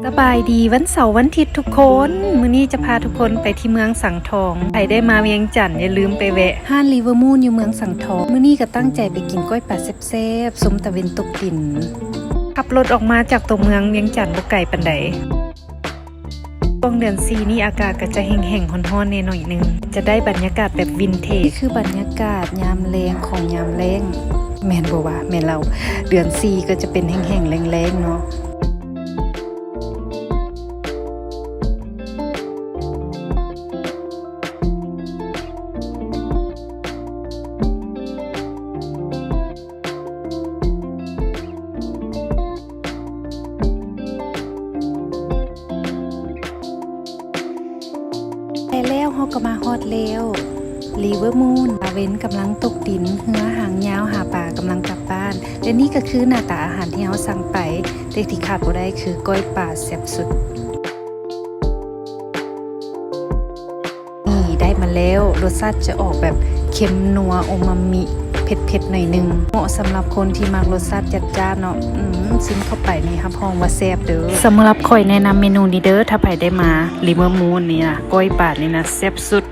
ສະບາຍດີວັນເສົາວັນທິດທຸກຄົນ, ມື້ນີ້ຈະພາທຸກຄົນໄປທີ່ເມືອງສັງທອງ. ໃຜໄດ້ມາວຽງຈັນ ຢ່າລືມໄປແວະຮ້ານ River Moon ຢູ່ເມືອງສັງທອງ. ມື້ນີ້ກໍຕັ້ງໃຈໄປກິນກ້ອຍປາແຊບໆ ຊົມຕາເວັນຕົກດິນ. ຂັບລົດອອກມາຈາກຕົວເມືອງວຽງຈັນບໍ່ໄກປານໃດ. ຊ່ວງເດືອນສີ່ນີ້ອາກາດກໍຈະແຫ້ງໆ ຮ້ອນໆ ແດ່ໜ້ອຍໜຶ່ງ, ຈະໄດ້ບັນຍາກາດແບບວິນເທຈ. ນີ້ຄືບັນຍາກາດຍາມແລ້ງຂອງຍາມແລ້ງ. ແມ່ນບໍ່ວະ? ແມ່ນແລ້ວ, ເດືອນສີ່ກໍຈະເປັນແຫ້ງໆ ແລ້ງໆ ເນາະ. ແຕ່ແລ້ວເຮົາກໍມາຮອດແລ້ວ River Moon. ຕາເວັນກຳລັງຕົກດິນ, ເຮືອຫາງຍາວຫາປາກຳລັງກັບບ້ານ. ແລະນີ້ກໍຄືໜ້າຕາອາຫານທີ່ເຮົາສັ່ງໄປ, ແຕ່ທີ່ຂາດບໍ່ໄດ້ຄືກ້ອຍປາແຊບສຸດ. ນີ້ໄດ້ມາແລ້ວ, ລົດຊາດຈະອອກແບບເຄັມນົວ ໂອມາມິ ເຜັດໆ ໜ້ອຍໜຶ່ງ, ເໝາະສຳລັບຄົນທີ່ມັກລົດຊາດຈັດຈ້ານເນາະ. ອືມ ຊິມເຂົ້າໄປນີ້ຮັບຮອງວ່າແຊບເດີ້. ສຳລັບຂ້ອຍແນະນຳເມນູນີ້ເດີ້, ຖ້າໃຜໄດ້ມາ River Moon ນີ້ນະ, ກ້ອຍປານີ້ນະ ແຊບສຸດ.